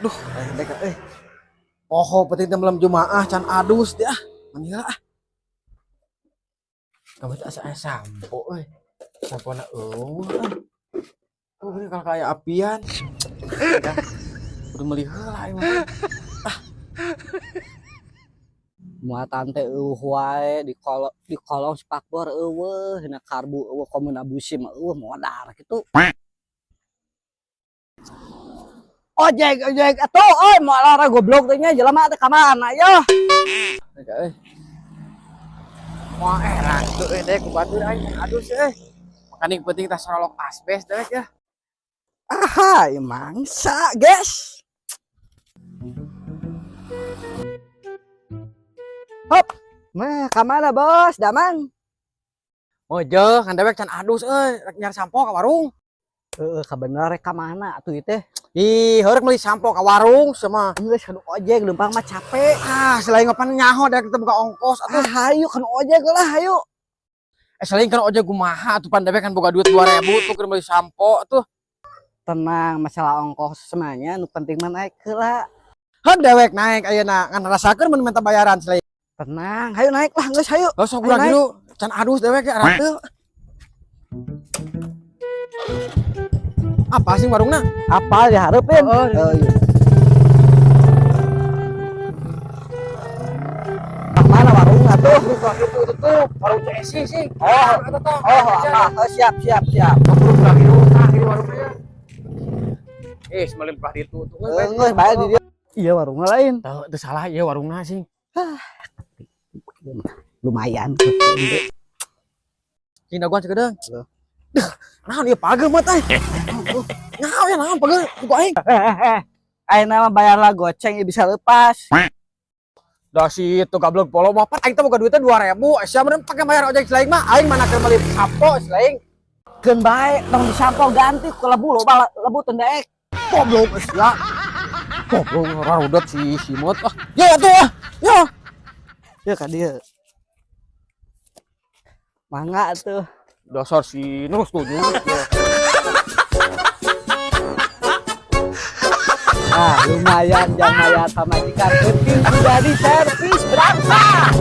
Duh, dek euy. Poho penting teh malam Jumaah can adus dia ah. Mandi heula ah. Kamu teh asa aya sampo euy. Sampona eueuh euy. Oh, ini kalau kayak apian. Ya. Kudu meuli heula ieu mah. Muatan teh eueuh wae di kolong spakbor eueuh, dina karbu eueuh, komo busi mah eueuh modar kitu. Ojek ojek atuh euy, moal goblok teh nya jelema teh ka mana yeuh? Dek euy. Moal era tuh euy dek ku batur aing adus euy. Makanya penting tah sorolok asbes dek ya. Aha, mangsa, guys. Hop. Mah, ka mana, Bos? Damang. Mojo, kan dewek can adus euy, rek nyari sampo ka warung. Heeh, kabener rek ka mana atuh ieu teh? Ih, heureuk meuli sampo ka warung sama. Geus kanu ojek leumpang mah capek. Ah, selain ngapan nyaho dek kita buka ongkos atuh. Ah, hayu kanu ojek lah, hayu. Selain kan ojek kumaha atuh pan dewek kan boga duit 2000 tuh keur meuli sampo tuh. Tenang, masalah ongkos semuanya nu penting mah naik heula. Heuh dewek naik ayeuna ngan rasakeun mun minta bayaran selain. Tenang, hayu naik lah geus hayu. Heuh sok urang kieu can adus dewek ya ratu. Apa sih warungna? Apa dihareupeun? Oh, Oh, iya. Mana warungna tuh? Itu tutup warung CSI sih. Oh, eta tah. Oh, apa? Oh, siap, siap, siap. Warungnya. Semalam pernah ditutup. Geus bae di dieu. Iya warungna lain. Tahu itu salah iya warungna sih. Lumayan. Cing dagoan sakedeung. Duh, naon ieu pageuh mah teh. Naon ya naon pageuh ku aing. Ayeuna mah bayar lah goceng ya bisa lepas. Dah si itu gablek polo mah pan aing teh boga duitnya 2000. Sia meureun pake bayar ojek selain mah aing mana keur meuli sampo selain. Keun bae tong disampo ganti ku lebu loba lebu teu daek. Goblok sia. Goblok rarudet si Simot. Ah, ya atuh ah. Ya. Ya ka dieu. Mangga atuh. Dasar si Nur setuju. Ah, lumayan jam mayat pamajikan penting sudah di servis berangkat.